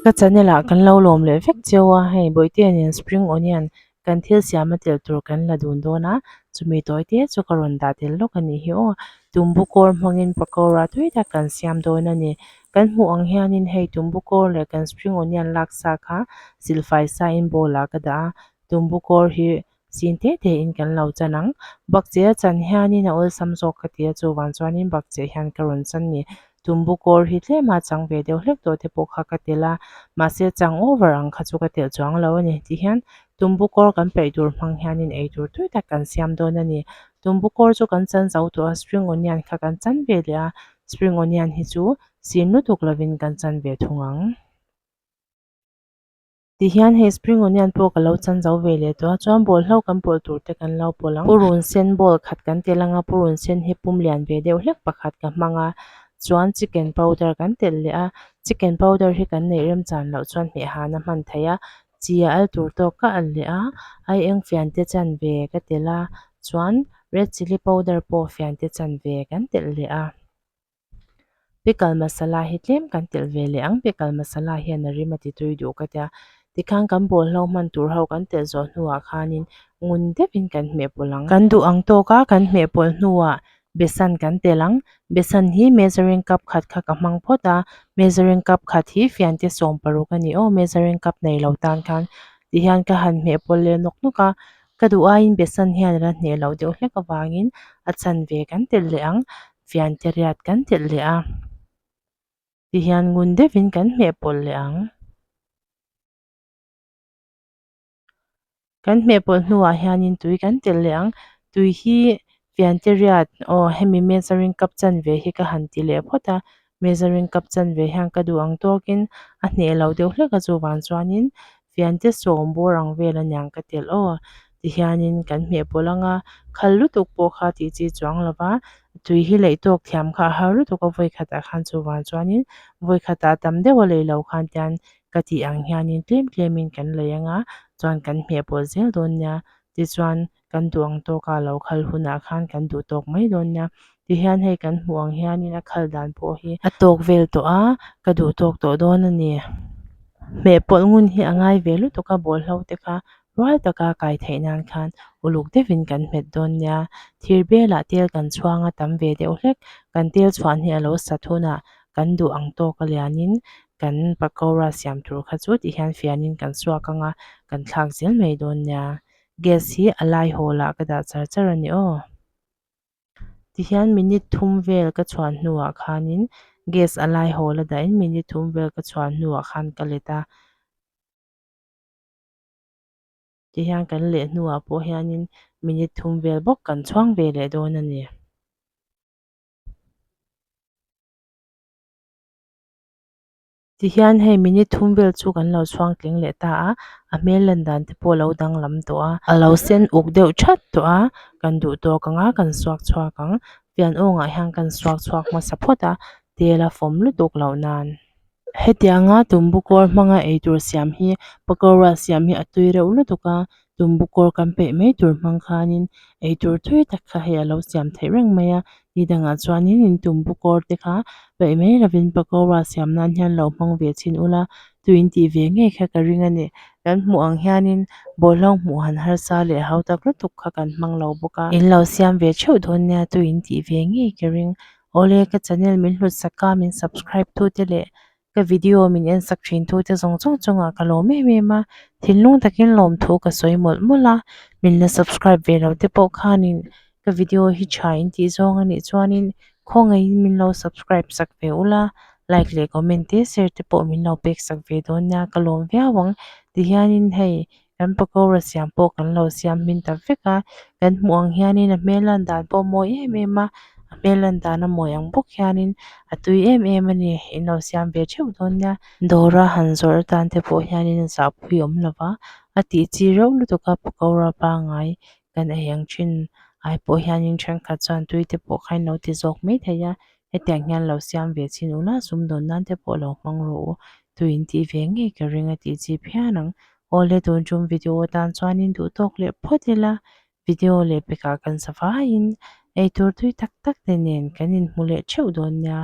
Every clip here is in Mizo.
Ka channel ah kan lo lawm leh vek cheu a, hei Bawihtea nen spring onion kan thil siam a telh tur kan la dun dawn a, chumi tawi te chu ka rawn dah tel lawk a nih hi aw. Tumbu kawr hmangin pakora tui tak kan siam dawn a ni. Kan hmuh ang hianin hei tumbu kawr leh kan spring onion lak sa kha silfai sa in bowl ah ka dah a, tumbu kawr hi Chin te te in kan lo chan ang. Bakcheh a chan hianin a awlsam zawk ka ti a, chuvang chuanin bakcheh hian ka rawn chan ni. Tumbu kawr hi tlema chang ve deuh hlek tawh te pawh kha ka telh a, mahse chang over ang kha chu ka telh chuang lo a ni. Tihian tumbu kawr kan peih tur hmang hianin ei tur tui tak kan siam dawn a ni. Tumbu kawr chu kan chan zo tawh a, spring onion kha kan chan ve leh a, spring onion hi chu sin lutuk lovin kan chan ve thung ang. Tihian hei spring onion pawh ka lo chan zo ve leh tawh a chuan bawlhlo kan pawlh tur te kan lo pawlh ang. Purun sen bowl khat kan telh ang a purun sen hi pum lian ve deuh hlek pakhat ka hmang a chuan chicken powder kan telh leh a chicken powder hi kan neih remchan loh chuan hmeh han a hman theih a chi a al tur tawk ka al leh a aieng fian te chan ve ka telh a chuan red chilli powder pawh fian te chan ve kan telh leh a. Pickle masala hi tlem kan telh ve leh ang pickle masala hian a rim a ti tui duh ka tia tikhan kan bawlhlo hman tur ho kan telh zawh hnuah khanin ngun deuhin kan hmeh pawlh ang. Kan duh ang tawk a kan hmeh pawlh hnuah besan kan telh ang besan hi measuring cup khat kha ka hmang phawt a measuring cup khat hi fiante 16 a ni aw measuring cup nei lo tan khan tihian ka han hmeh pawlh leh nawk nawk a ka duh aiin besan hian a la hneh loh deuh hlek avangin a chanve kan telh leh ang. Fiante riat kan telh leh a, tihian ngun deuhin kan hmeh pawlh leh ang. Kan hmeh pawlh hnuah hianin tui kan telh leh ang. Tui hi fiante riat aw hemi measuring cup chanve hi ka han ti leh phawt a, measuring cup chanve hian ka duh ang tawkin a hneh lo deuh hlek a chuvang chuanin fiante sawm bawr ang vel aniang ka telh aw tihianin kan hmeh pawlh ang a khal lutuk pawh kha tih chi chuang lo va tui hi leih tawk thiam kha a har lutuk a vawi khatah khan chuvang chuanin vawi khatah tam deuh a lei lo khan tian ka tih ang hianin tlem tlemin kan lei ang a chuan kan hmeh pawlh zel dawn nia tichuan kan duh ang tawka lo khal hunah khan kan duh tawk mai dawn nia tihian hei kan hmuh ang hianin a khal dan pawh hi a tawk vel tawh a ka duh tawk tawh dawn a ni. Hmeh pawlh ngun hi a ngai ve lutuk a bawlhlo te kha rual taka kai theih nan khan uluk deuhin kan hmet dawn nia thir belah tel kan chhuang a tam ve deuh hlek kan tel chhuan hi a lo sat hunah kan duh ang tawk a lianin kan pakora siam tur kha chu tihian fianin kan suak ang a kan thlak zel mai dawn nia. Gas hi a lai hawl ah ka dah char char a ni aw. Tihian minute thum vel ka chhuan hnuah khanin gas a lai hawl a dahin minute thum vel ka chhuan hnuah khan ka let a. Tihian kan leh hnuah pawh hianin minute thum vel bawk kan chhuang ve leh dawn a ni. Tihian hei minute thum vel chu kan lo chhuang tling leh ta a, a hmel lan dan te pawh a lo danglam tawh a, a lo sen uk deuh that tawh a, kan duh tawk ang a, kan suak chhuak ang, fian awngah hian kan suak chhuak hmasa phawt a, tel a fawm lutuk loh nan. Hetianga tumbu kawr hmanga eitur siam hi pakora siam hi a tui reuh lutuk a, Tumbu kawr kan peih mai tur hmang khanin eitur thui tak kha hei a lo siam theih reng mai a, ni dangah chuanin in tumbu kawr te kha peih mai lovin pakora siam nan hian lo hmang ve chhin ula tuin tih ve ngei kha ka ring a ni. Kan hmuh ang hianin bawlhhlawh hmuh han harsa leh hau tak lutuk kha kan hmang lo bawk a. In lo siam ve theuh dawn nia tuin tih ve ngei ka ring. Awle ka channel min hlut sak a min subscribe tu te leh Ka video min en sak thin tu te zawng zawng chungah ka lawm em em a, thinlung takin lawmthu ka sawi mawlh mawlh a, min la subscribe ve lo te pawh khanin ka video hi tha in tih zawng a nih chuanin khawngaihin min lo subscribe sak ve ula, like leh comment te share te pawh min lo pek sak ve dawn nia ka lawm viau ang tihianin hei kan pakora siam pawh kan lo siam hmin ta vek a, kan hmuh ang hianin a hmel lan dan pawh a mawi em em a, a hmel lan dan a mawi ang bawk hianin a tui em em a ni, in lo siam ve theuh dawn nia. Dawra han zawrh atan te pawh hianin a zahpui awm lo va, a tih chi reuh lutuk a pakora pangngai kan ei ang thin ai pawh hianin thenkhat chuan tui te pawh kha in lo ti zawk mai thei a, hetiang hian lo siam ve chhin ula sumdawn nan te pawh lo hmang rawh u, tui in tih ve ngei ka ring a tih chi phian ang. Awle tun tum video atan chuanin duh tawk leh phawt ila, video leh pekah kan sa vaiin eitur tui tak tak te nen kan inhmu leh theuh dawn nia,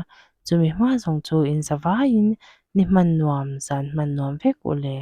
chumi hma zawng chu in za vaiin. Ni hman nuam zan hman nuam vek ule.